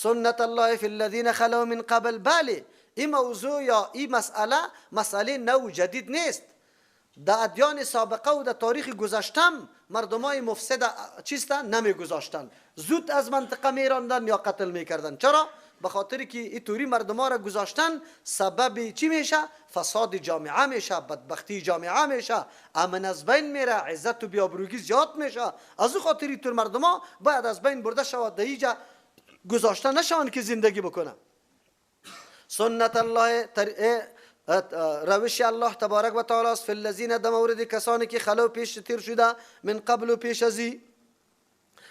سنت الله فی الذین خلو من قبل. بله، این موضوع یا این مسئله مسئله نو جدید نیست. در ادیان سابقه و در تاریخ گذشتم مردمای مفسد چیست نمیگذاشتن، زود از منطقه میراندن یا قتل میکردن. چرا؟ به خاطر که این توری مردما را گذاشتن سبب چی میشه؟ فساد جامعه میشه، بدبختی جامعه میشه، امن از بین میره، عزت و بی‌آبرویی زیاد میشه. از او خاطر این طور مردما باید از بین برده شود، در اینجا گذاشته نشوند که زندگی بکنه. سنت الله روش الله تبارک و تعالی است، فی الذین در مورد کسانی که خلو پیش تیر شده، من قبل و پیش ازی،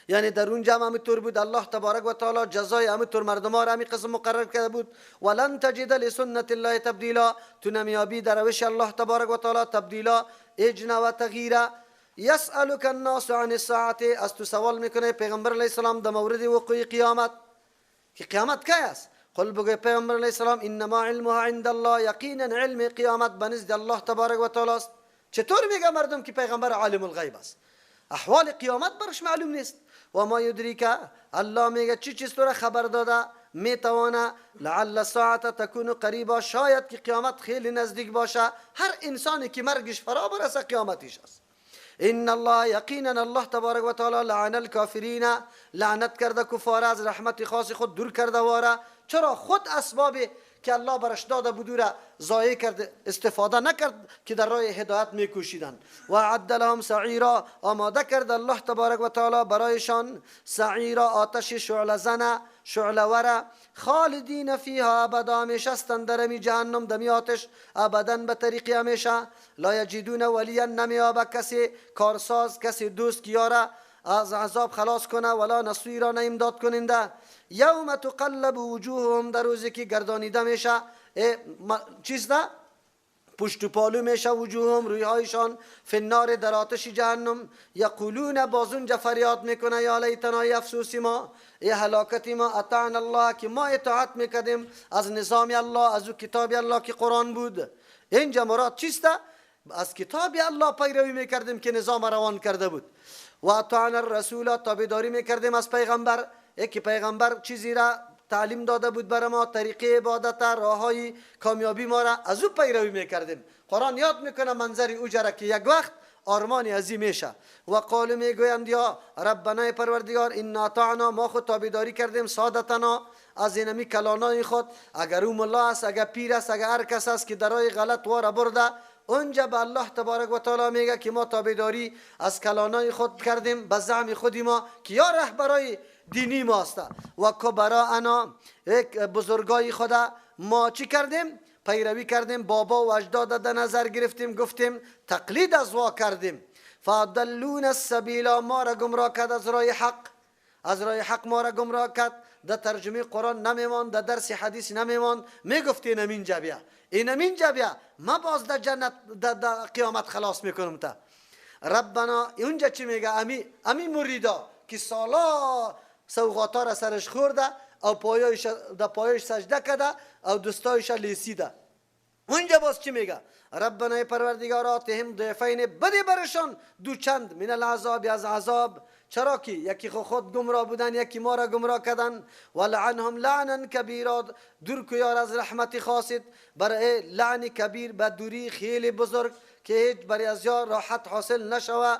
یعنی در اون جمع همینطور بود. الله تبارک و تعالی جزای همینطور مردم را همین قسم مقرر کرده بود. ولن تجد لسنت الله تبدیلا، تو نمیابی در روش الله تبارک و تعالی تبدیلا، اجنا و تغییرا. یسألک الناس عن الساعة، از تو سوال میکنه پیغمبر علیه السلام در مورد وقوع قیامت که قیامت کی است. قل بگو پیغمبر علیه السلام انما علمها عند الله، یقینا علم قیامت بنزد الله تبارک و تعالی است. چطور میگه مردم که پیغمبر عالم الغیب است؟ احوال قیامت برش معلوم نیست. و ما یدریک، الله میگه چی چیز تو را خبر داده میتوانه، لعل الساعة تکون قریبا، شاید که قیامت خیلی نزدیک باشه. هر انسانی که مرگش فرا برسه قیامتش است. ان الله یقینا الله تبارک و تعالی لعن الکافرین، لعنت کرده کفار، از رحمت خاص خود دور کرده واره. چرا؟ خود اسباب که الله برش داده بود را ضایع کرد، استفاده نکرد که در راه هدایت میکوشیدن. و اعد لهم سعیرا، آماده کرد الله تبارک و تعالی برایشان سعیرا، آتش شعله زنه، شعله وره، خالدین فیها ابدا، همیشه هستند در امی جهنم، دمی آتش ابدا، به طریق همیشه. لا یجدون ولیا، نمیابه کسی کارساز، کسی دوست که یاره از عذاب خلاص کنه، ولا نصیرا، نه امداد کننده. یوم تقلب وجوههم، در روزی که گردانیده میشه چیز نه پشت و پالو میشه، وجوههم رویهایشان، فی النار در آتش جهنم. یقولون، باز اونجا فریاد میکنه، یا لیتنا، افسوس ما، ای هلاکت ما، اطعنا الله، که ما اطاعت میکردیم از نظام الله، از او کتاب الله که قرآن بود. اینجا مراد چیست؟ از کتاب الله پیروی میکردیم که نظام روان کرده بود. و اطعنا الرسول، تابعداری میکردیم از پیغمبر، یکی پیغمبر چیزی را تعلیم داده بود بر ما، طریقه عبادت، راههای کامیابی ما را از او پیروی میکردیم. قرآن یاد میکنه منظر اوجره که یک وقت آرمان ازی میشه. و قالوا میگویند یا ربنا پروردگار، انا اطعنا، ما خود تابعداری کردیم، سادتنا، از اینمی کلانای خود، اگر او ملا است، اگر پیر است، اگر هر کس است که در راه غلط واره برده، اونجا به الله تبارک و تعالی میگه که ما تابعداری از کلانای خود کردیم به زعم خودی ما که یا رهبرای دینی ما است، و کبراءنا، یک بزرگای خدا ما چی کردیم؟ پیروی کردیم، بابا و اجداد در نظر گرفتیم، گفتیم تقلید از وا کردیم. فاضلونا السبیل، ما را گمراه کرد از راه حق، از راه حق ما را گمراه کرد. در ترجمه قرآن نمیمان، در درس حدیث نمیمان، میگفت اینمینجا بیا، اینمینجا بیا، ما باز در جنت در قیامت خلاص میکنم تا ربنا. اونجا چی میگه؟ امی مریدا که سالا سوغاتا را سرش خورده او پایایش در پایش سجده کرده او دستایش لیسیده، اونجا باز چی میگه؟ ربنا پروردگار، آتهم ضعفین، بده برشان دو چند، من العذاب، از عذاب. چرا که یکی خود گمراه بودن، یکی ما را گمراه کردن. ولعنهم لعنا کبیرا، دور کو یار از رحمت خاصت، برای لعن کبیر، به دوری خیلی بزرگ که هیچ برای از یار راحت حاصل نشوه.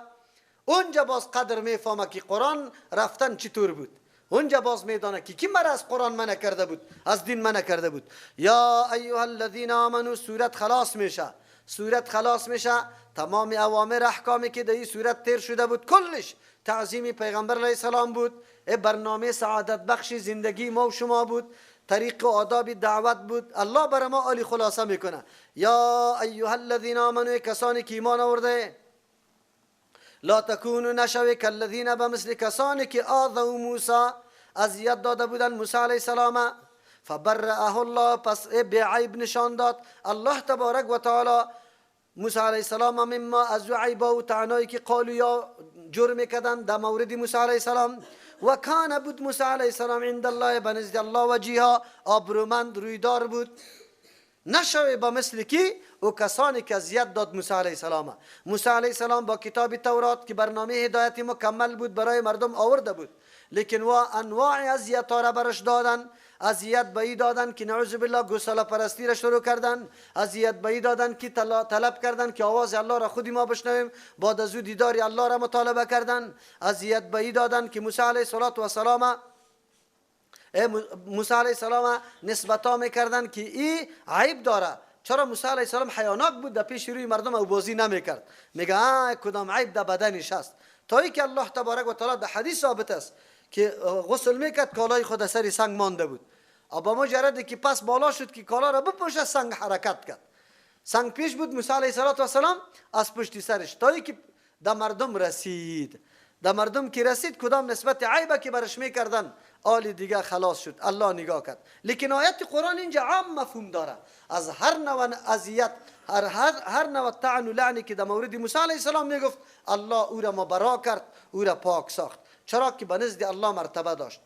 اونجا باز قدر میفهمه که قرآن رفتن چطور بود. اونجا باز میدانه که کی مرا از قرآن منع کرده بود، از دین منع کرده بود. یا ایها الذین آمنوا، سورت خلاص میشه، سورت خلاص میشه. تمام اوامر احکامی که در این سورت تیر شده بود کلش تعظیم پیغمبر علیه السلام بود، برنامه سعادت بخش زندگی ما و شما بود، طریق آداب دعوت بود. الله بر ما عالی خلاصه میکنه. یا ایها الذین آمنوا، کسانی که ایمان آورده، لا تکونوا نشوی، کالذین به مثل کسانی که آذوا موسی، اذیت داده بودن موسی علیه السلام، فبرأه الله، پس بی عیب نشان داد الله تبارک و تعالی موسی علیه السلام، مما، از عیبا و طعنایی که قالوا یا جرم کردن در مورد موسی علیه السلام. و کان بود موسی علیه السلام عند الله، بنزد الله وجیها، آبرومند رویدار بود. نشوی با مثل کی؟ او کسانی که اذیت داد موسی علیه السلام. موسی علیه السلام با کتاب تورات که برنامه هدایت مکمل بود برای مردم آورده بود. لیکن و انواع اذیت را برش دادن. اذیت به ای دادن که نعوذ بالله گوساله پرستی را شروع کردن، اذیت به ای دادن که طلب کردن که آواز الله را خودی ما بشنویم، بعد از او دیدار الله را مطالبه کردن. اذیت به ای دادن که موسی علیه السلام موسی علیه السلام نسبتا میکردن که ای عیب داره. چرا موسی علیه السلام حیاناک بود، در پیش روی مردم او بازی نمیکرد، میگه کدام عیب در بدنش هست. تا ای که الله تبارک و تعالی در حدیث ثابت است که غسل میکرد کالای خود سر سنگ مانده بود، با مجرد که پس بالا شد که کالا را بپوشه سنگ حرکت کرد، سنگ پیش بود موسی علیه السلام از پشتی سرش، تا ای که در مردم رسید. در مردم که رسید کدام نسبت عیبه که برش میکردن آل دیگه خلاص شد، الله نگاه کرد. لیکن آیت قرآن اینجا عام مفهوم داره، از هر نوع اذیت، هر نوع طعن و لعنی که در مورد موسی علیه السلام میگفت الله او را مبرا کرد، او را پاک ساخت، چرا که به نزد الله مرتبه داشت.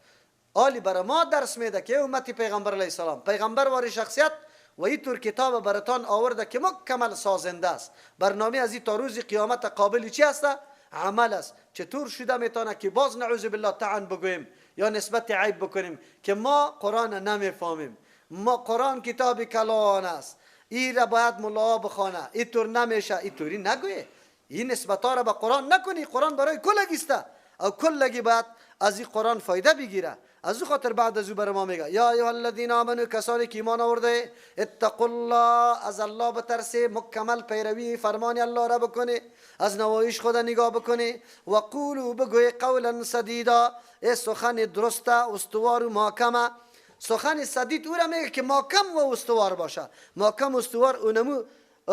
آلی برای ما درس میده که امت پیغمبر علیه السلام، پیغمبر واری شخصیت و اینطور کتاب براتان آورده که مکمل سازنده است. برنامه از این تا روز قیامت قابل چی است؟ عمل است. چطور شده میتونه که باز نعوذ بالله طعن بگوییم یا نسبت عیب بکنیم که ما قرآن نمیفهمیم، ما قرآن کتاب کلان است، این را باید ملا بخوانه، اینطور نمیشه، اینطوری نگویی، این نسبت ها را به قرآن نکنی. قرآن برای کلگی است او کلگی باید از این قرآن فایده بگیره. از او خاطر بعد از او بر ما میگه یا ایها الذین آمنوا، کسانی که ایمان آورده، اتقوا الله، از الله بترسی، مکمل پیروی فرمان الله را بکنی، از نوایش خود نگاه بکنی، و قولوا، بگوی قولا سدیدا، ای سخن درسته، استوار و محکمه. سخن سدید او را میگه که محکم و استوار باشه. محکم استوار اونمو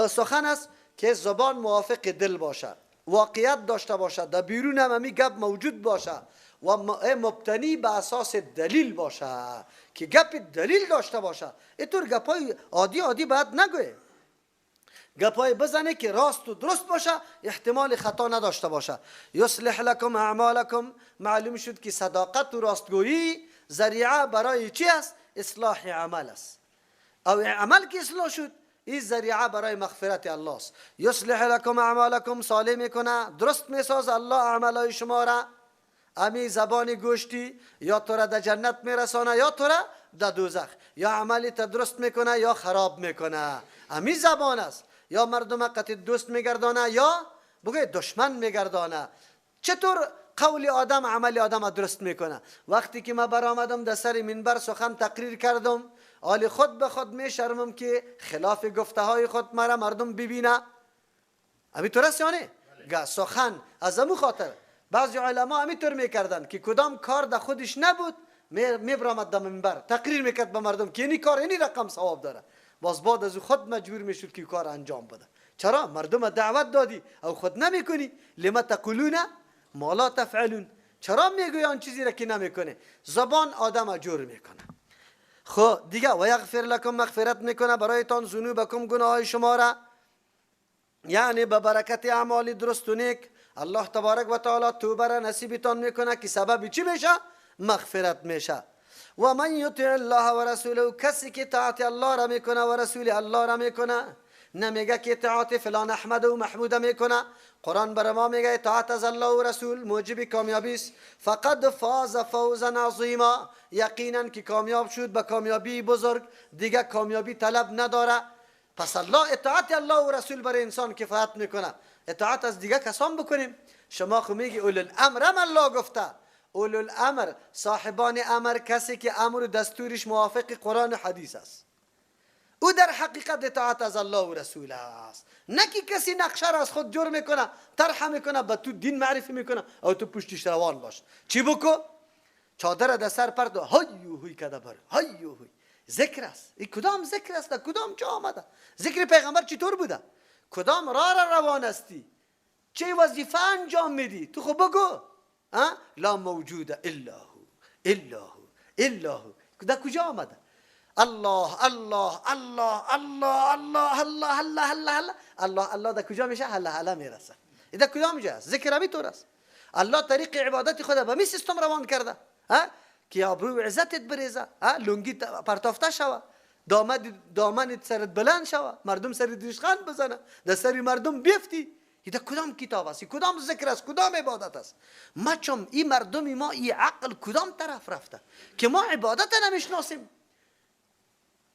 سخن است که زبان موافق دل باشه، واقعیت داشته باشه، در بیرون هم همی گپ موجود باشه و مبتنی به اساس دلیل باشه، که گپ دلیل داشته باشه. اینطور گپای عادی عادی باید نگوی، گپای بزنه که راست و درست باشه، احتمال خطا نداشته باشه. یصلح لکم اعمالکم، معلوم شد که صداقت و راستگویی ذریعه برای چی است؟ اصلاح عمل است. او عمل که اصلاح شد این ذریعه برای مغفرت الله است. یصلح لکم اعمالکم، صالح میکنه، درست میساز الله اعمالای شما را. امی زبان گوشتی یا تو را در جنت میرسانه یا تو را در دوزخ، یا عملی تا درست میکنه یا خراب میکنه. امی زبان است، یا مردم قطع دوست میگردانه یا بگه دشمن میگردانه. چطور قول آدم عمل آدم درست میکنه؟ وقتی که من برآمدم در سر منبر سخن تقریر کردم، آلی خود به خود میشرمم که خلاف گفته های خود مرا مردم ببینه. امی طور است یا نه؟ سخن از امو خاطر بعضی علما همینطور میکردن که کدام کار در خودش نبود میبرآمد در منبر تقریر میکرد به مردم که اینی کار اینی رقم ثواب داره. باز بعد از خود مجبور میشد که کار انجام بده. چرا؟ مردم دعوت دادی او خود نمیکنی. لما تقولون ما لا تفعلون، چرا میگوی آن چیزی را که نمیکنه؟ زبان آدم جور میکنه. خب دیگه و یغفر لکم، مغفرت میکنه برایتان ذنوبکم، گناههای شما را، یعنی به برکت اعمال درست و نیک الله تبارک و تعالی توبه را نصیبتان میکنه که سبب چی میشه؟ مغفرت میشه. و من یطع الله و رسوله، کسی که طاعت الله را میکنه و رسول الله را میکنه، نمیگه که اطاعت فلان احمد و محمود میکنه. قرآن بر ما میگه اطاعت از الله و رسول موجب کامیابی است. فقد فاز فوزا عظیما، یقینا که کامیاب شد به کامیابی بزرگ، دیگه کامیابی طلب نداره. پس الله اطاعت الله و رسول برای انسان کفایت میکنه. اطاعت از دیگه کسان بکنیم. شما خو میگی اولو الامر، هم الله گفته اولو الامر، صاحبان امر، کسی که امر و دستورش موافق قرآن و حدیث است، او در حقیقت اطاعت از الله و رسول است. نه که کسی نقشه را از خود جور میکنه، طرح میکنه، به تو دین معرفی میکنه او تو پشتش روان باش. چی بکو؟ چادر در سر پرد و های و هوی کده بر های و هوی. ذکر است. این کدام ذکر است؟ در کدام جا آمده؟ ذکر پیغمبر چطور بوده؟ کدام راه را روان هستی؟ چه وظیفه انجام میدی؟ تو خب بگو لا موجود الا هو الا هو الا هو. در کجا آمده؟ الله الله الله الله الله الله الله الله الله الله در کجا میشه؟ هلا هلا میرسه. در کدام جا است؟ ذکر همینطور است. الله طریق عبادت خود به می سیستم روان کرده که آبرو عزتت بریزه، لنگی پرتافته شوه، دامنت سرت بلند شوه، مردم سر ریشخند بزنه، در سر مردم بیفتی. این کدام کتاب است؟ کدام ذکر است؟ کدام عبادت است؟ ما چون این مردم ما این عقل کدام طرف رفته که ما عبادت نمیشناسیم،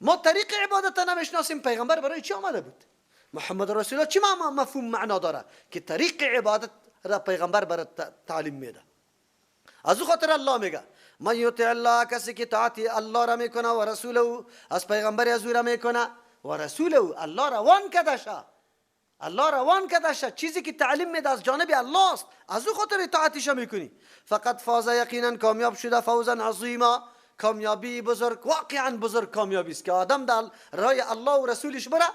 ما طریق عبادت نمیشناسیم. پیغمبر برای چی آمده بود؟ محمد رسول الله چی مفهوم معنا داره که طریق عبادت را پیغمبر برای تعلیم میده؟ از او خاطر الله میگه من یطع الله، کسی که طاعت الله را میکنه و رسول او، از پیغمبر از او را میکنه و رسول او، الله روان کده شه، الله روان کده شه، چیزی که تعلیم میده از جانب الله است، از او خاطر اطاعتش میکنی. فقط فاز، یقینا کامیاب شده، فوزا عظیما، کامیابی بزرگ، واقعا بزرگ کامیابی است که آدم در رای الله و رسولش بره.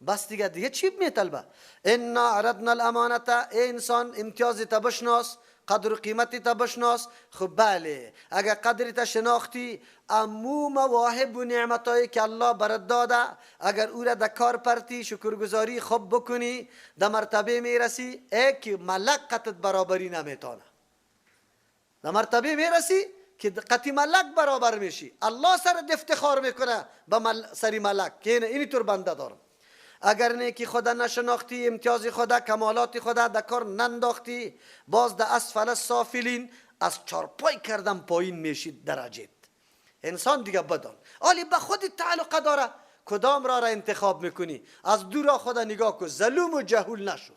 بس دیگه چی میطلبه؟ انا عرضنا الامانه، ای انسان امتیاز تا بشناس، قدر و قیمت تا بشناس. خب بله، اگر قدر تا شناختی، امو مواهب و نعمتایی که الله برات داده، اگر او را در کار پرتی، شکرگزاری خوب بکنی، در مرتبه میرسی ای که ملک قطت برابری نمیتونه. در مرتبه میرسی که قطی ملک برابر میشی، الله سر افتخار میکنه به سری ملک که اینی طور بنده دارم. اگر نیکی خدا نشناختی، امتیاز خدا، کمالات خدا در کار ننداختی، باز در اسفل السافلین، از چارپای کردن پایین میشید درجه. انسان دیگه بدان آلی به خود تعلق داره کدام را انتخاب میکنی. از دو راه خدا نگاه کن، ظلوم و جهول نشو.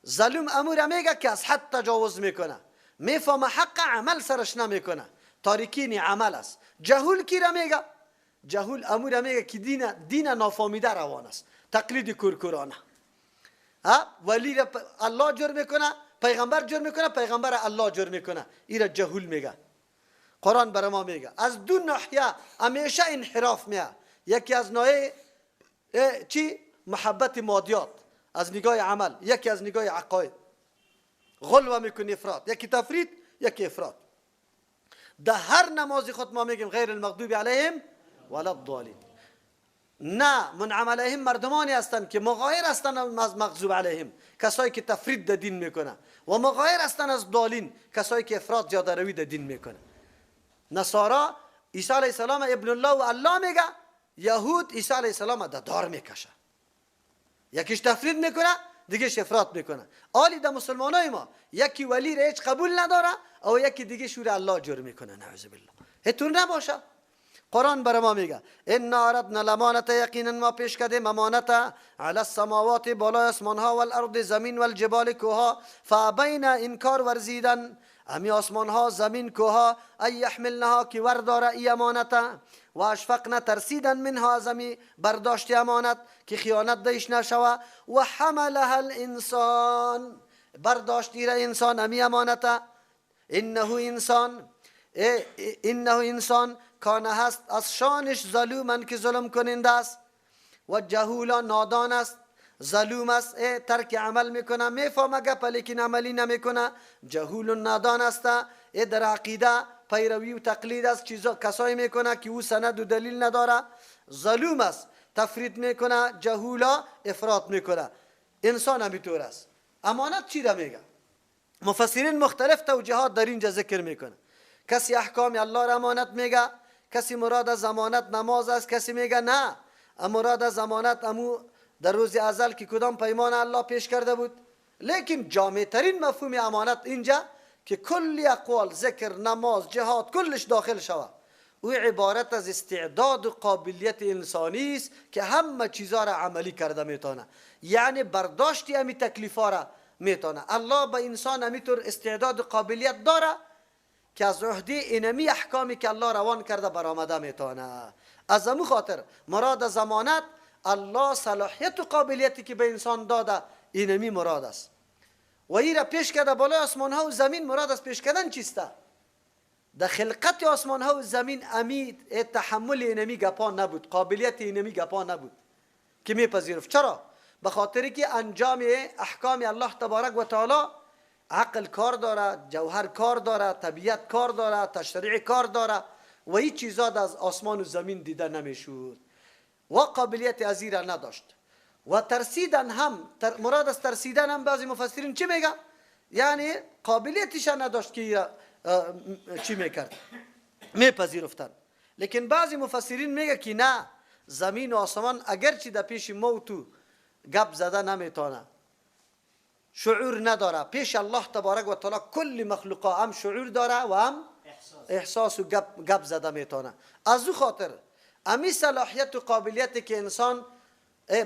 ظلوم امور میگه که از حد تجاوز میکنه، میفهمه حق عمل سرش نمیکنه، تاریکین عمل است. جهول کی را میگه؟ جهول امور میگه که دین نافهمیده روان است، تقلید کورکورانه. ولی را الله جور میکنه، پیغمبر جور میکنه، پیغمبر الله جور میکنه، این را جهول میگه. قرآن برای ما میگه از دو ناحیه همیشه انحراف میه. یکی از ناحیه چی؟ محبت مادیات از نگاه عمل، یکی از نگاه عقاید. غلوه میکنی افراط، یکی تفرید یکی افراط. در هر نماز خود ما میگیم غیر المغضوب علیهم ولا الضالین. نه، منعم علیهم مردمانی هستند که مغایر هستند از مغضوب علیهم، کسایی که تفرید در دین میکنه، و مغایر هستند از ضالین، کسایی که افراط زیاده روی در دین میکنه. نصارا عیسی علیه السلام ابن الله و الله میگه، یهود عیسی علیه السلام در دار میکشه. یکیش تفرید میکنه، دیگهش افراط میکنه. آلی در مسلمانای ما یکی ولی را هیچ قبول نداره او یکی دیگه شور الله جور میکنه، نعوذ بالله. هیچ نباشه. قرآن بر ما میگه انا عرضنا الامانه، یقینا ما پیش کردیم امانت علی السماوات، بالای آسمان ها، والارض زمین، والجبال کوها، فابین انکار ورزیدن، امی آسمان ها زمین کوها، ای یحملنها که ورداره ای امانت، و اشفقنا ترسیدن منها از امی برداشت امانت که خیانت دیش نشوه، و حملها الانسان، برداشت ایره انسان امی امانت، انه انسان، انه انسان کان هست از شانش ظلوما که ظلم کننده است، و جهولا نادان است، ظلوم است، ترک عمل میکنه، میفهمه گپ لیکن عملی نمیکنه، جهول و نادان است، در عقیده پیروی و تقلید است، چیزا کسایی میکنه که او سند و دلیل نداره، ظلوم است، تفرید میکنه، جهولا افراط میکنه. انسان همینطور است. امانت چی را میگه؟ مفسرین مختلف توجیهات در اینجا ذکر میکنه. کسی احکام الله را امانت میگه، کسی مراد از امانت نماز است، کسی میگه نه، مراد از امانت امو در روز ازل که کدام پیمان الله پیش کرده بود. لیکن جامع ترین مفهوم امانت اینجا که کلی اقوال، ذکر، نماز، جهاد کلش داخل شود، او عبارت از استعداد و قابلیت انسانی است که همه چیزا را عملی کرده میتونه، یعنی برداشتی امی تکلیفا را میتونه. الله به انسان همیطور استعداد و قابلیت داره که از عهده اینمی احکامی که الله روان کرده برآمده میتونه. از امو خاطر مراد از امانت الله صلاحیت و قابلیتی که به انسان داده اینمی مراد است. و این را پیش کرده بالای آسمان ها و زمین. مراد از پیش کردن چیسته؟ در خلقت آسمان ها و زمین امید تحمل اینمی گپا نبود، قابلیت اینمی گپا نبود که میپذیرفت. چرا؟ به خاطر که انجام احکام الله تبارک و تعالی عقل کار داره، جوهر کار داره، طبیعت کار داره، تشریع کار داره و این چیزا از آسمان و زمین دیده نمیشد و قابلیت از را نداشت. و ترسیدن هم، مراد از ترسیدن هم بعضی مفسرین چی میگه؟ یعنی قابلیتش نداشت که چی میکرد، میپذیرفتن. لیکن بعضی مفسرین میگه که نه، زمین و آسمان اگرچه در پیش موت گپ زده نمیتونه، شعور نداره. پیش الله تبارک و تعالی کل مخلوقا هم شعور داره و هم احساس و گپ زده میتونه. از او خاطر امی صلاحیت و قابلیت که انسان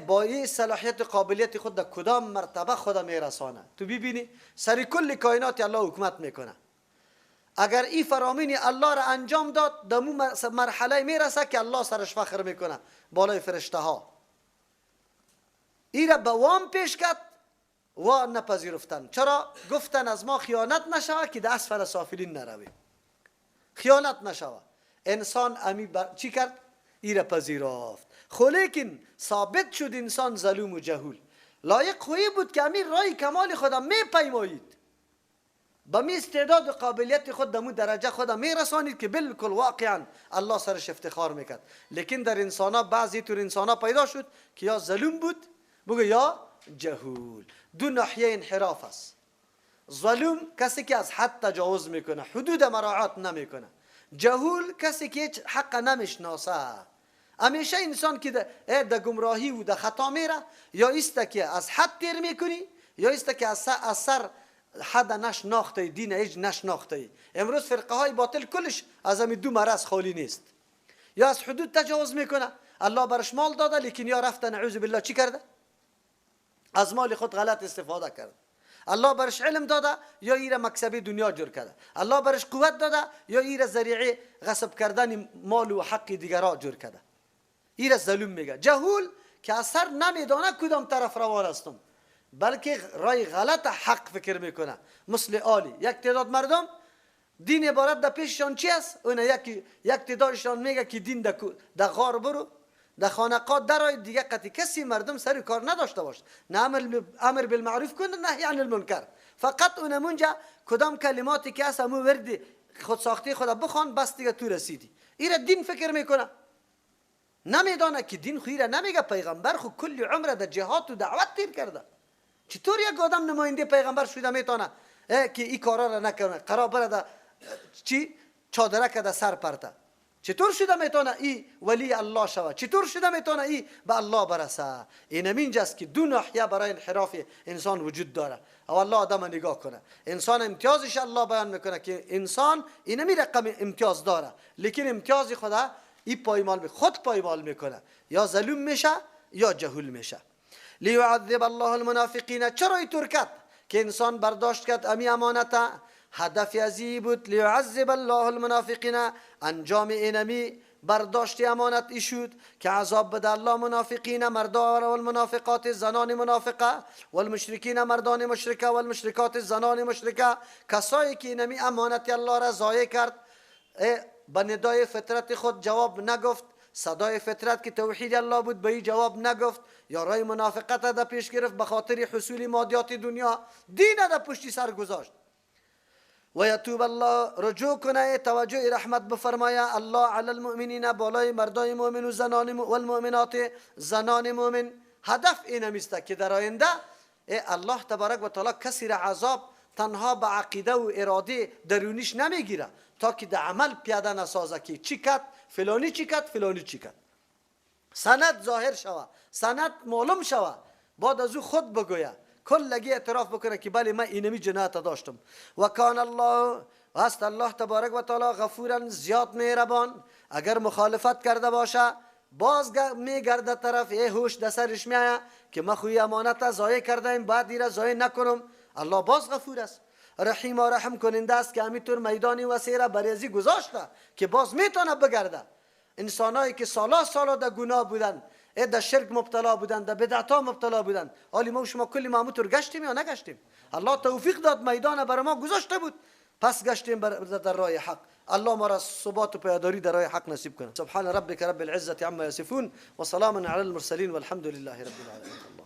با این صلاحیت و قابلیت خود در کدام مرتبه خود میرسانه، تو ببینی سر کل کائنات الله حکومت میکنه. اگر این فرامین الله را انجام داد، در مرحله میرسه که الله سرش فخر میکنه بالای فرشته ها. ای را به وام پیش کرد و نپذیرفتن. چرا؟ گفتن از ما خیانت نشوه که در اسفل سافلین نرویم، خیانت نشوه. انسان امی چی کرد؟ ای را پذیرفت. خو لیکن ثابت شد انسان ظلوم و جهول. لایق خویی بود که امیر رای کمال خدا می پیمایید، با می استعداد و قابلیت خود دمو درجه خدا می رسانید که بالکل واقعا الله سرش افتخار میکرد. لیکن در انسان ها بعضی طور انسان ها پیدا شد که یا ظلوم بود بگو یا جهول. دو ناحیه انحراف است. ظلوم کسی که از حد تجاوز میکنه، حدود مراعات نمیکنه. جهول کسی که هیچ حق نمیشناسه. همیشه انسان که در گمراهی و در خطا میره، یا ایست که از حد تیر میکنی، یا ایست که از سر حد نشناخته، دین هیچ نشناخته. امروز فرقه های باطل کلش از همین دو مرض خالی نیست. یا از حدود تجاوز میکنه، الله برش مال داده، لیکن یا رفته نعوذ بالله چی کرده؟ از مال خود غلط استفاده کرده. الله برش علم داده، یا ایره مکسبی دنیا جور کرده. الله برش قوت داده، یا ایره ذریعه غصب کردن مال و حق دیگرا جور کرده. ایره ظلم میگه. جهول که اثر نمیدانه کدام طرف روان هستم، بلکه رای غلط حق فکر میکنه. مثل آلی یک تعداد مردم دین عبارت در پیششان چی است؟ اون یک تعدادشان میگه که دین در غار برو، در خانقاه درای، دیگه قطعی کسی مردم سر کار نداشته باش، نه امر بالمعروف کنه، نهی عن المنکر. فقط اونم اونجا کدام کلماتی که هست همون ورد خود ساخته خدا بخوان، بس دیگه تو رسیدی. ایره دین فکر میکنه، نمیدانه که دین خو ایره نمیگه. پیغمبر خو کل عمره در جهاد و دعوت تیر کرده. چطور یک آدم نماینده پیغمبر شده میتونه که این کارا را نکنه؟ قرار بره در چی چادرک در سر پرته. چطور شده میتونه ای ولی الله شوه؟ چطور شده میتونه ای به الله برسه؟ این اینجاست که دو ناحیه برای انحراف انسان وجود داره. او الله آدم نگاه کنه، انسان امتیازش الله بیان میکنه که انسان اینمی رقم امتیاز داره، لیکن امتیاز خدا ای پایمال خود پایمال میکنه، یا ظلم میشه یا جهول میشه. لیعذب الله المنافقین. چرا اینطور کرد که انسان برداشت کرد امی امانت؟ هدف ازی بود لیعذب الله المنافقین، انجام اینمی برداشت امانت ای شد که عذاب بده الله منافقین مردان و المنافقات زنان منافقه، والمشرکین مردان مشرکه، والمشرکات زنان مشرکه، کسایی که اینمی امانت الله را ضایع کرد، به ندای فطرت خود جواب نگفت، صدای فطرت که توحید الله بود به این جواب نگفت، یا رای منافقت را پیش گرفت به خاطر حصول مادیات دنیا، دین را پشتی سر گذاشت. و یتوب الله، رجوع کنه، توجه رحمت بفرمایه الله علی المؤمنین، بالای مردای مؤمن و زنان و المؤمنات زنان مؤمن. هدف این است که در آینده الله تبارک و تعالی کسی را عذاب تنها به عقیده و اراده درونیش نمیگیره تا که در عمل پیاده نسازه که چی کرد فلانی، چی کرد فلانی، چی کرد. سند ظاهر شوه، سند معلوم شوه، بعد از او خود بگویه، کلگی اعتراف بکنه که بله من اینمی جنایت داشتم. و کان الله، هست الله تبارک و تعالی غفورا زیاد مهربان. اگر مخالفت کرده باشه باز میگرده طرف، ای هوش در سرش میایه که ما خوی امانت ضایع کردیم، بعد ایره ضایع نکنم. الله باز غفور است، رحیم و رحم کننده است که همینطور میدانی وسیع را برای گذاشته که باز میتونه بگرده. انسانایی که سالا سالا در گناه بودن، در شرک مبتلا بودن، در بدعت ها مبتلا بودن، حالی ما و شما کلی ما همونطور گشتیم یا نگشتیم؟ الله توفیق داد، میدان برای ما گذاشته بود، پس گشتیم در راه حق. الله ما را ثبات و پایداری در راه حق نصیب کنه. سبحان ربک رب العزة عما یصفون و سلام علی المرسلین والحمد لله رب العالمین.